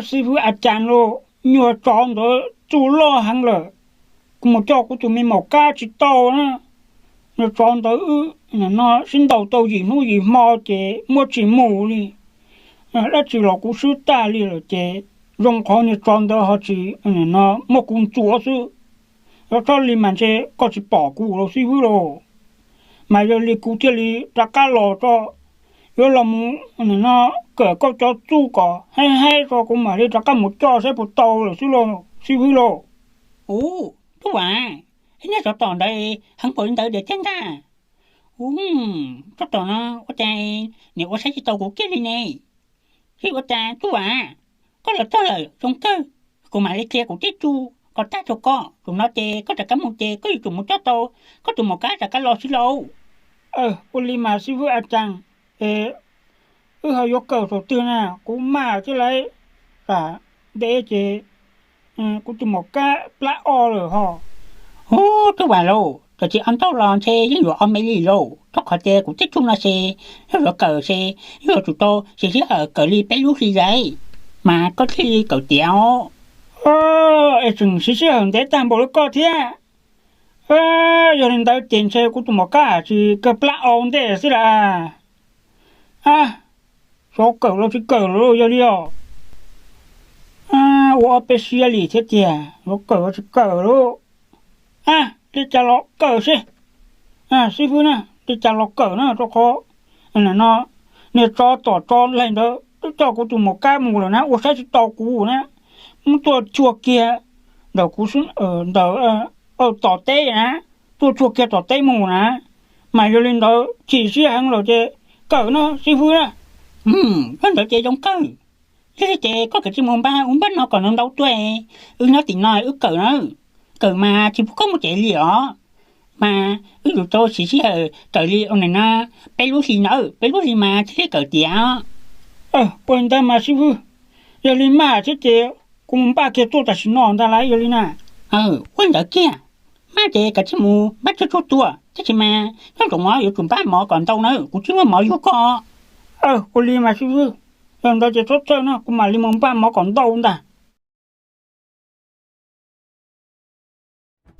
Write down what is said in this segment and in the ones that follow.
Xib fwb A Cas lauj, nyuag tsov ntawd txuj loj heev lawm, kuv mus coj kuv tus me maum kab tsis tau na. Nyuag tsov ntawd wb no sib ntaus tau yim hnub yim hmo ces muab tsis mus li. Dab tsi los kuv swb tag li lawm ces zoo qhov nyuag tsov ntawd ho tsis muab kuv ntxuav xwb. Txhob li mas ntshe koj tsis pom kuv los xib fwb lauj. Mas yog li kuv thiaj li rov qab los tso, yuav los mus no kawm koj cov txuj kom haib haib tso kuv mam li rov qab mus coj saib puas tau lawm xwb lauj xib fwb lauj. Ub, tub Vam, nej tsov tom ntawd heev npaum li ntawd diam tiag ntag. Ub, tsov tom no ua cas niam ua saib tsis tau kuv kiag li ne? Tsis ua cas tub Vam, koj los txog lawm zoo kawg, kuv mam li qhia kuv tej txuj kom tag rau koj, zaum no ces koj rov qab mus ces koj yuav tsum mus coj tau koj tus maum kab rov qab los xwb lauj. Ua li mas xib fwb A Cas, es wb ho yuav kawm thaum twg na? Kuv maj thiab lauj, tam ntev ces kuv tus maum kab plab o lawm ho. Ub, tub Vam lauj, tam sim no ntau los ntshe yeej yuav o me li lauj, rau qhov tias kuv tej txuj no ces yog yuav kawm ces yog yuav tsum tau siv sij hawm kawm li peb lub hlis zais mas koj thiaj li kawm tiav os. Es tseem siv sij hawm ntev tag npaum li koj thiab. Yog li ntawd ces ntshe kuv tus maum kab tsis kawg plab o ntej xwb las. A, xyov kawm los tsis kawm lawm yog li os. Ua ob peb siab li thiab tiag, xyov kawm los tsis kawm lawm. A, li cas los kawm seb. Xib fwb na, li cas los kawm na, rau qhov no niag tsov tom tsov laig ntawd twb coj kuv tus maum kab mus lawm na, ua saib tsis tau kuv na. Muab tuaj tshuaj kiag ntawm kuv, ntawm tom teb na, tuaj tshuaj kiag tom teb mus na. Mas yog li ntawd chim siab heev lawm ces kawm na xib fwb na. Koj ntawd ces zoo kawg. Yog li ces koj kav tsij mus npaj ub npaj no kom ntau ntau tuaj, wb nyob tim no wb kawm na. Kawm mas tsis pub koj mus tsev li os. Mas wb yuav tau siv sij hawm kawm li ua nim no peb lub hlis ntawd, peb lub hlis mas thiaj li kawm tiav. Ua li ntawd mas xib fwb, yog li maj thiab ces kuv mus npaj kiag tuaj tam sim no ntag lauj, yog li na. Ua li ntawd kiag, maj ces kav tsij mus npaj tshuaj tshuaj tuaj, tab sis mas nyob ntsoov yuav tsum npaj mov kom ntau na, kuv tsis muaj mov yug koj. Ua li mas xib fwb, yog ntawd ces txhob txhawj no, kuv mam li mus npaj mov kom ntau ntag.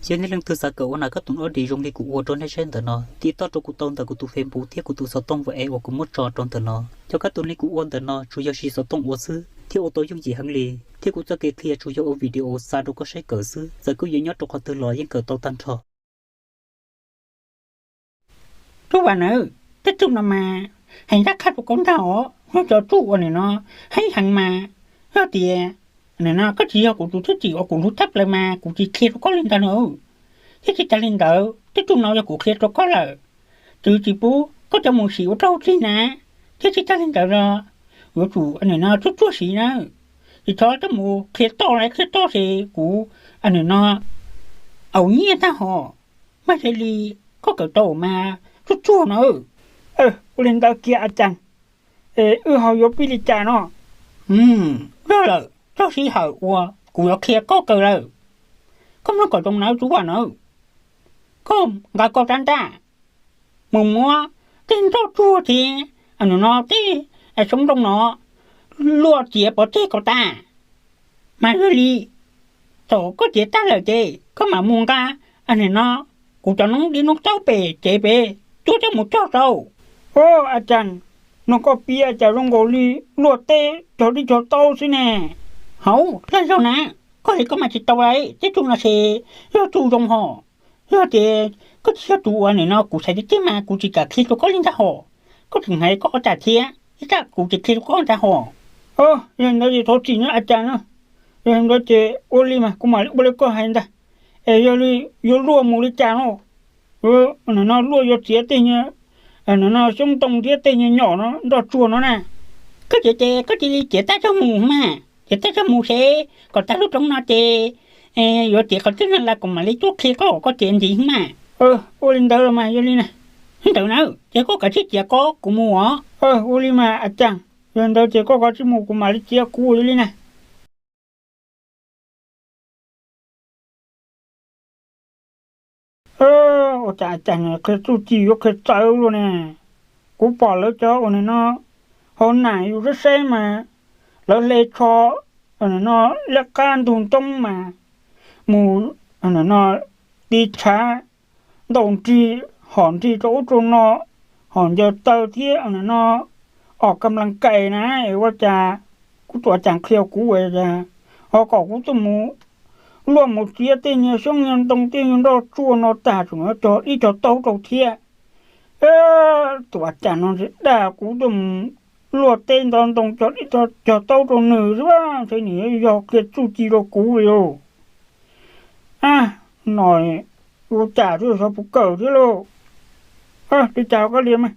Yog nej leej twg xav kawm ua nas kab toom audio zoo li kuv ua rau nej saib ntawm no, tiv toj rau kuv tau ntawm kuv tus Facebook thiab kuv tus xov tooj WhatsApp uas kuv muab tso rau ntawm no. Cov kab toom li kuv ua ntawm no tsuas yog siv xov tooj ua xwb thiab ua tau yooj yim heev li, thiab kuv txoj kev qhia tsuas yog ua video xa rau koj saib kawm xwb, txawm koj yuav nyob rau qhov twg los yeej kawm tau tag nrho. Tub Vam na, tej txuj no mas hais ncaj qha rau koj ntag os, nyob cov txuj ua nim no heev heev mas, yog tias nim no koj tsis yog kuv tus thwj tim uas kuv hlub tshaj plaws mas kuv tsis qhia rau koj li ntag no. Thiab tsis tas li ntawd tej txuj no yog kuv qhia rau koj lawm, twb tsis pub koj coj mus siv ua rau hauv txij na. Thiab tsis tas li ntawd los yuav tsum nim no tsuag tsuag siv na, tsis txhob coj mus qhia toj la qhia toj ces kuv nim no aus nyiaj tag hos. Maj thiaj li koj kawm tau mas tsuag tsuag no. Ua li ntawd kiag A Cas, es wb ho yuav pib li cas no? Yog lawm, txog sij hawm uas kuv yuav qhia koj kawm lawm. Koj mloog kom zoo nawb Tub Vam nawb. Koj nqa koj rab ntaj mus muab tej nroj tsuag thiab nim no tej xyoob nrooj no luaj txiav pov tseg kom tas. Mas yog li thaum koj txiav tag lawm ces koj mam mus nqa nim no kuv cov noob dib noob taub pem tsev pem tuaj coj mus cog rau. Au, A Cas, no koj piav cas zoo nkaus li luaj teb cog dib cog taub xwb ne. Hauv, laj zaug na, koj hais koj mas tsis tau li, tej txuj no ces yog txuj zoo hos. Yog tias koj tsis yog tus uas nim no kuv xaiv tiag tiag mas kuv tsis kam qhia rau koj li ntag hos. Koj tseem hais koj ua cas thiab, ib tsam kuv tsis qhia rau koj ntag hos. Yog li ntawd ces thov txim nawb A Cas na. Yog li ntawd ces ua li mas kuv mam li ua li koj hais ntag. Es yog li yuav luaj mus li cas no? Nim no luaj yuav txiav tej nyuag, nim no xyoob ntoo thiab tej nyuag nyom no nroj tsuag no na. Koj txiav ces koj cia li txiav tab zog mus mas, txiav tab zog mus seb kom tag lub roob no ces yuav txiav qhov twg no los kuv mam li tuaj qhia koj kom koj txiav ntxiv mas. Ua li ntawd los mas yog li na. Ntawd na, ces koj kav tsij txiav koj kuv mus os. Ua li mas A Cas, yog ntawd ces koj kav tsij mus kuv mam li txiav kuv, yog li na. Ua cas A Cas qhia txuj ci yuav qhia txawv luaj ne. Kuv pom lawv cov uas nim no hauv nam yus saib saib mas lawv hle tsho no laj qab ntug ntoo mas mus no tiv tshav ntaus nrig, hom nrig rau ub rau no, hom ncaws taw thiab no os ka nplas kais na, ua cas kuv tus a cas qhia kuv ua cas ho kom kuv tuaj mus luaj mus txiav tej nyuag xyoob nyuag ntoo tej nyuag nroj tsuag no tag tseem cog dib cog taub rau thiab. Tus a cas no ntshe dag kuv tuaj mus luaj teb ntov ntoo cog dib cog taub rau nws xwb, ntshe nws yog qhia txuj ci rau kuv li os. No ua cas twb xyov puas kawm thiab lauj. Li cas koj li mas,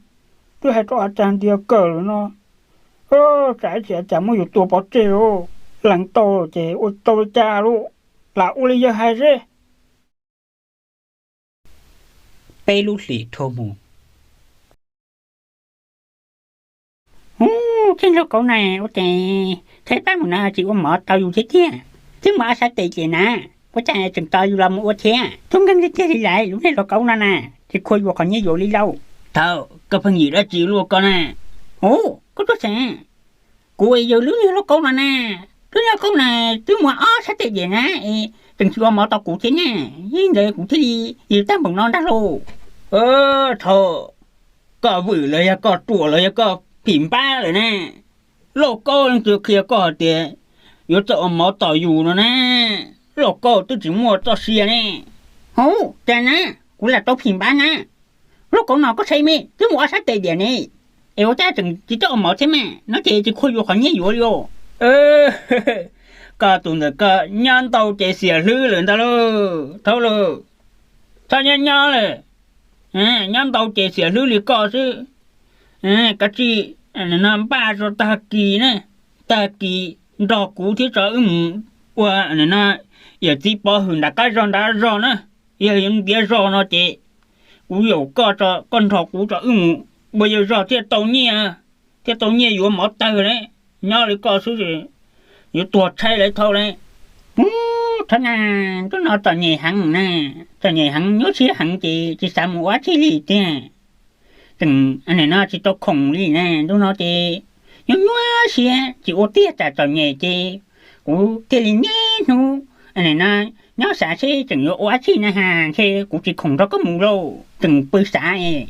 twb hais rau a cas tias kawm lawm no, tsam ib chim a cas muab yus tua pov tseg lauj, lees tau ces ua tau li cas lauj, lam ua li yawg hais seb. Peb lub hlis dhau mus. Ub, thiab lauj kaub na, ua cas thaij pab mus no tsis ua mov tau yus thiab tiag, twb mus ob sab tes ces na, ua cas tseem tos yus los mus ua thiab, tub nkeeg tiag tiag li lawm lub niag lauj kaub no na, tsis khuv yus qhov nyiaj yuav li lauj. Thaum koj pheej yim dab tsi luaj koj na? Ub, koj tuaj xeem, kuv yog lub niag lauj kaub no na, lub niag lauj kaub na, twb mus ob sab tes ces na, tseem tsis ua mov tau kuv thiab na, yog li ntawd kuv thiaj li yws tag npaum no ntag lauj. Thaum koj vwm los yog koj ruam los yog koj phim npab lawm ne, lauj kaub leej twg qhia koj hais tias yuav txawj ua mov tos yus no na, lauj kaub twb tsis muaj txoj sia ne. Hauv, cas na, kuv lam tau phim npab na, lauj kaub no koj saib me twb mus ob sab tes diam ne, es ua cas tseem tsis txawj ua mov thiab mas no ces tsis khuv yus qhov nyiaj yuav li os. Koj tus ntawm koj nyob ntau ces xiam hlwb lawm ntag lauj, thaub lauj. Txhob nyob nyob lawm, nyob ntau ces xiam hlwb li koj xwb. Kav tsij no npaj tso tag kis na, tag kis nrog kuv thiab tso wb mus ua no yawm txiv pov hwm nram qab zog nrad zog na. Yog yuav ntiav zog no ces kuv yaum koj tso, koj nrog kuv tso wb mus ua yawg zog thiaj tau nyiaj, thiaj tau nyiaj yuav mov tawg ne. Nyob li koj xwb yuav tuag tshaib lawm thaub lauj. Ub, thaub na, ntuj no txom nyem heev na, txom nyem heev nyuaj siab heev ces tsis xav mus ua dab tsi li tiag. Tseem no tsis tau khoom li na, ntuj no ces nyuaj nyuaj siab tsis ua tiag tsam txom nyem ces kuv thiaj li niaj hnub no nyob xav seb tseem yuav ua dab tsi na has, ntshe kuv tsis khoom nrog koj mus lauj, tseem pw xav es.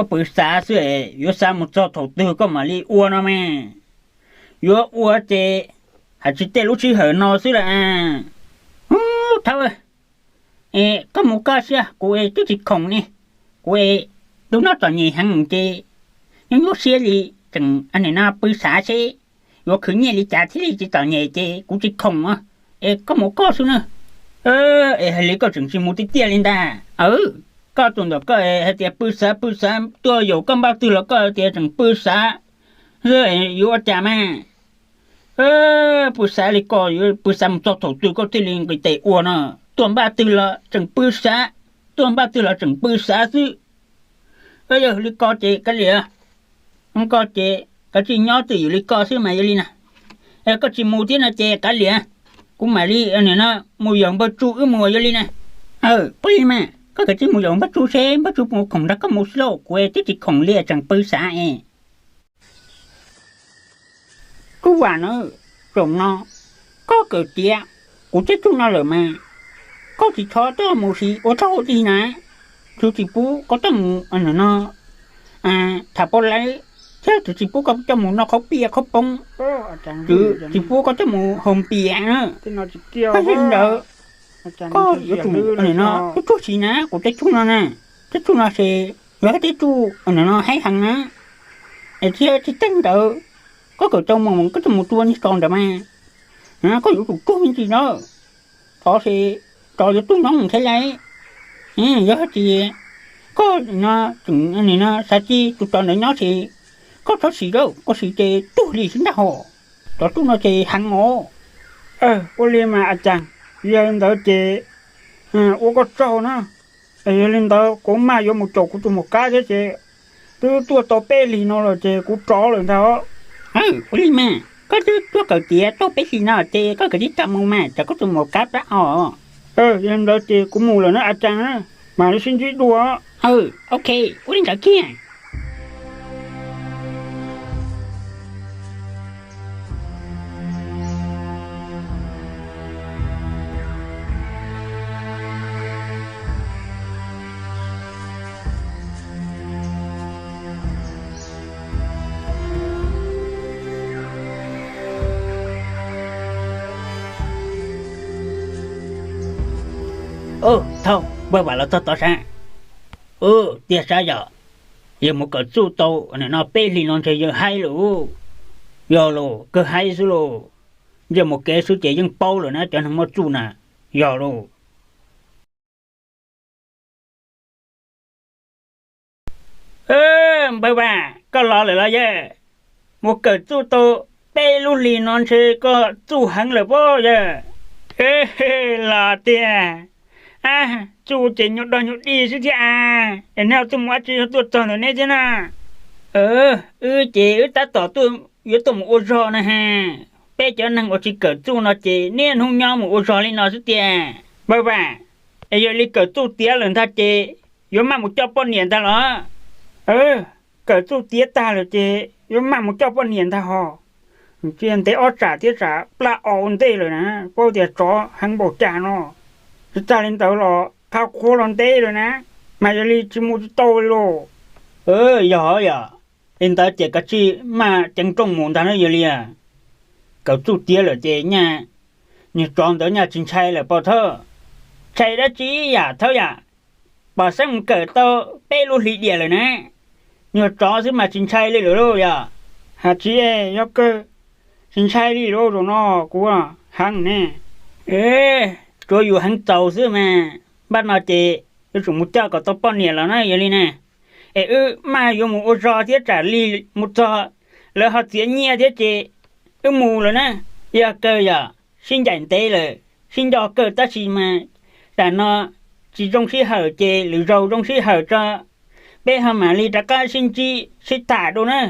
Pw xav xwb es yuav xav mus txog thaum twg koj mam li ua no mas. Yuav ua ces hais tsis tej lub sij hawm no xwb lauj. Ub, thaub, es koj mus koj xwb, kuv es twb tsis khoom ne. Kuv es ntuj no txom nyem heev ces nyuaj nyuaj siab li, tseem no pw xav seb yuav khwv nyiaj li cas thiaj li tsis txom nyem ces kuv tsis khoom. Es koj mus koj xwb na. Es hais li koj tseem tsis mus tiag tiag li ntag. Koj tus ntawm koj hais tias pw xav pw xav, tuaj yaum koj npaj twg los koj tias tseem pw xav, yuav ua cas mas. Pw xav li koj yuav pw xav mus txog thaum twg koj thiaj li nqis tes ua no? Tuaj npaj twg los tseem pw xav, tuaj npaj twg los tseem pw xav xwb. Yog li koj ces kav liam, koj ces kav tsij nyob twj ywm li koj xwb mas yog li na. Koj tsis mus thiab no ces kav liam, kuv mam li no mus yaum Npawg Tsu wb mus yog li na. Ua li mas koj kav tsij mus yaum Npawg Tsu seb Npawg Tsu puas khoom nrog koj mus xwb lauj, kuv twb tsis khoom li tseem pw xav es. Tub Vam na, zaum no koj kawm tiav kuv tej txuj no lawm mas, koj tsis txhob tuaj mus siv ua tsaug ua tig na. Tswv tsis pub koj tuaj mus no tham pov laiv, thiab tswv tsis pub koj coj mus noj qhauv piaj qhauv poob, tswv tsis pub koj coj mus haus npias na. Yog li ntawd koj yuav tsum no tsuag tsuag siv na kuv tej txuj no na. Tej txuj no ces yog tej txuj no haib heev na. Es thiab tsis tag ntawd, koj kawm tau mus koj coj mus tua niag tsov ntawd mas, koj yuav tsum tsuag me ntsis na. Tsov ces tsov yuav tub noob thiab lauj. Yog hais tias koj no tseem no xav cia tus tsov ntawd nyob ces koj txhob siv lauj, koj siv ces tuag li xwb ntag hos. Tsov tub no ces heev os. Ua li mas a cas, yog li ntawd ces ua koj tsaug na. Yog li ntawd kuv maj yuav mus caum kuv tus maum kab thiab ces twb tuaj tau peb hlis no lawm ces kuv rov lawm ntag os. Ua li mas koj twb tuaj kawm tiav tau peb hlis no ces koj kav tsij tau mus mas, tsam koj tus maum kab plab os. Yog li ntawd ces kuv mus lawm na a cas, mam li sib ntsib dua. Ok, ua li ntawd kiag. Thaub, npawg Vam los txog tod sav. Tiag sav yom, yawg mus kawm txuj tau nim no peb hlis no ntshe yawg haib lawm. Yog los kawg haib xwb lauj. Ntsej muag kev xwb ces yeej paub lawm na cov neeg muaj txuj na. Yog lauj. Npawg Vam, koj los lawm los yawg? Mus kawm txuj tau peb lub hlis no ntshe koj txuj heev lawm pob yawg. Los tiag. Txuj ces nyuag dog nyuag dig xwb thiab a. Es nej ho tuaj mus dab tsi ho tuaj txog ntawm neb thiab na? Wb ces wb tab tom tuaj, yuav tuaj mus ua zog na ha. Peb cov neeg uas tsis kawm txuj no ces niaj hnub nyob mus ua zog li no xwb tiag. Npawg Vam, es yog li kawm txuj tiav lawm ntag ces yuav maj mus coj poj niam ntag los? Kawm txuj tiav tag lawm ces yuav maj mus coj poj niam ntag hos. Tsis ntev ob tsam thiab tsam plab au ntej lawm na, paub tias tsov heev npaum cas no. Tsis tag li ntawd los qhab qhuab los ntev lawm na, mas yog li tsis mus tsis tau li lauj. Yog hov yom, li ntawd ces kav tsij maj ceev rooj mus ntag na yog li. Kawm txuj tiav lawm ces nyaj, nyuag tsov ntawd nyaj tsis ntshai lawm pom Thawb. Ntshai dab tsi yam Thawb yam, pom xeeb mus kawm tau peb lub hlis diam lawm na, nyuag tsov xwb mas tsis ntshai li lawm lauj yom. Has tsis yog kawg, tsis ntshai li lauj, zaum no kuv heev ne. Tsuav yus heev txaus xwb mas, npaj no ces yuav tsum mus coj kom tau poj niam los na yog li ne. Es wb maj yuav mus ua zog thiab tsam li mus txog lawv ho txiav nyiaj thiab ces wb mus lawm na. Yog kawg yom, sib ncaim ntev lawm, sib nco kawg tab sis mas tam no tsis zoo sij hawm ces lwm zaus zoo sij hawm tso peb ho mam li rov qab sib ntsib sib tham dua na.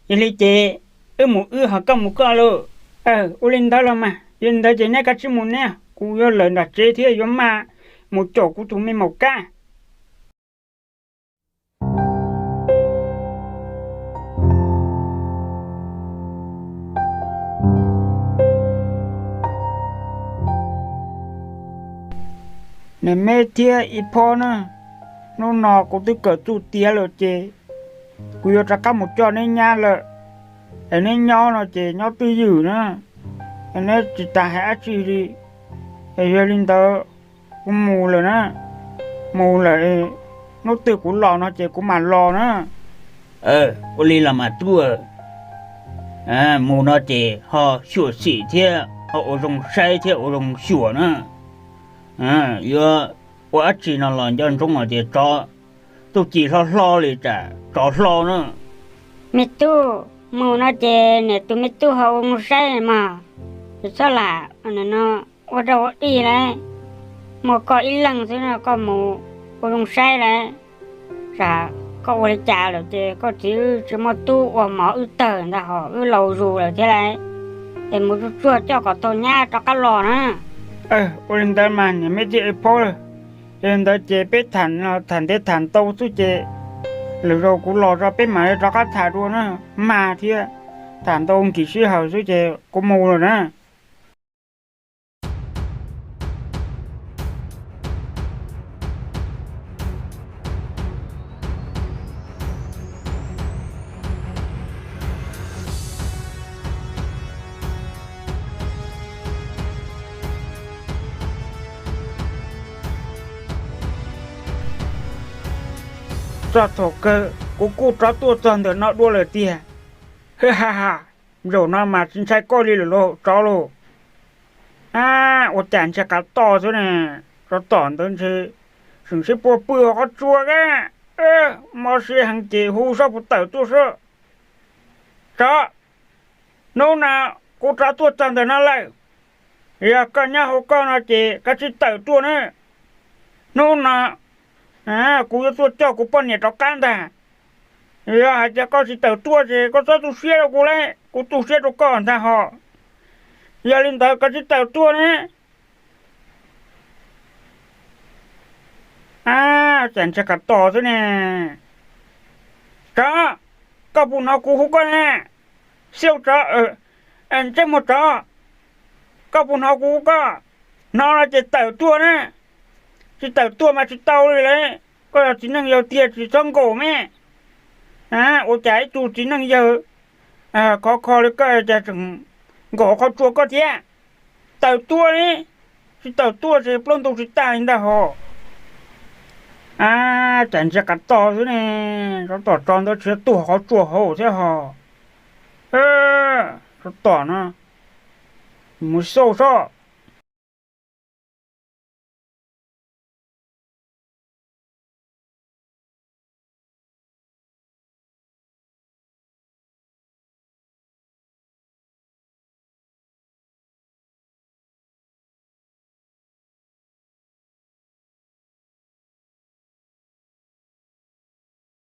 Yog li ces wb mus wb ho koj mus koj lauj. Ua li ntawd los mas, yog li ntawd ces neb kav tsij mus neb, kuv yuav lawm nram tsev thiab yuav maj mus caum kuv tus me maum kab. Niam Meb thiab Ib Phob na, hnub no kuv twb kawm txuj tiav lawm ces kuv yuav rov qab mus coj neb nyab lawm. Es neb nyob no ces nyob twj ywm na, es neb tsis tas hais dab tsi li. Es yog li ntawd kuv mus lawm na, mus lawm, hnub twg kuv los no ces kuv mam los na. Ua li los mas tub, mus no ces ho xyuam xim thiab ho ua zoo saib thiab ua zoo xyuas na. Yuav ua dab tsi no los nco ntsoov hais tias tsov, txuj ci hlob hlob li tsam tsov hlob na. Me tub, mus no ces niam tus me tub ho ua zoo saib mog, tsis txhob lam no ua rau ua dij lauj, muaj koj ib leeg xwb no koj mus ua zoo saib lauj, tsam koj ua li cas lawm ces koj txiv wb tsis muaj tub ua mov wb tawg ntag hos wb laus zus lawm thiab lauj, es mus tsuag tsuag coj kom tau nyab rov qab los na. Ua li ntawd mas niam Meb thiab Ib Phob, yog li ntawd ces peb tham, tham ntev tham ntau xwb ces lwm zaus kuv los tso peb mam li rov qab tham dua na, mas thiab tham ntau nkim sij hawm xwb ces kuv mus lawm na. Txog thaum kawg kuv kuj rov tuaj txog ntawm no dua lawm tiag. Ha ha, zaum no mas tsis ntshai koj li lawm lauj tsov lauj. Ua cas ntshai qav tos xwb ne, tsov tom ntawd ntshe tseem sib puag pw hauv qhov tsua a. Mob siab heev ces hu sab puas tawm tuaj sab. Tsov, hnub no kuv rov tuaj txog ntawm no lawm, yog koj nyob hauv koj no ces koj tsis tawm tuaj na. Hnub no kuv yuav tuaj coj kuv poj niam rov qab ntag. Yog hais tias koj tsis tawm tuaj ces koj txhob tu siab rau kuv lauj, kuv tu siab rau koj ntag hos. Yog li ntawd koj tsis tawm tuaj ne. Cas ntshai qav tos xwb ne. Tsov, koj puas hnov kuv hu koj ne? Xiauj tsov, ntsej muag tsov, koj puas hnov kuv hu koj? Hnov no ces tawm tuaj na. Tsis tawm tuaj mas tsis tau li lauj. Koj yog txiv neej yawg tiag tsis txhob nkaum me. Ua cas ib tug txiv neej yawg khov kho li koj cas tseem nkaum qhov tsua koj thiab? Tawm tuaj li, tsis tawm tuaj ces plaub ntug tsis tag li ntag hos. Ab, cas ntsia qas tog xwb ne, tsov tom tso ntawd tsis tuag qhov tsua hauv thiab hos. Tsov tom no, mus xauj soj.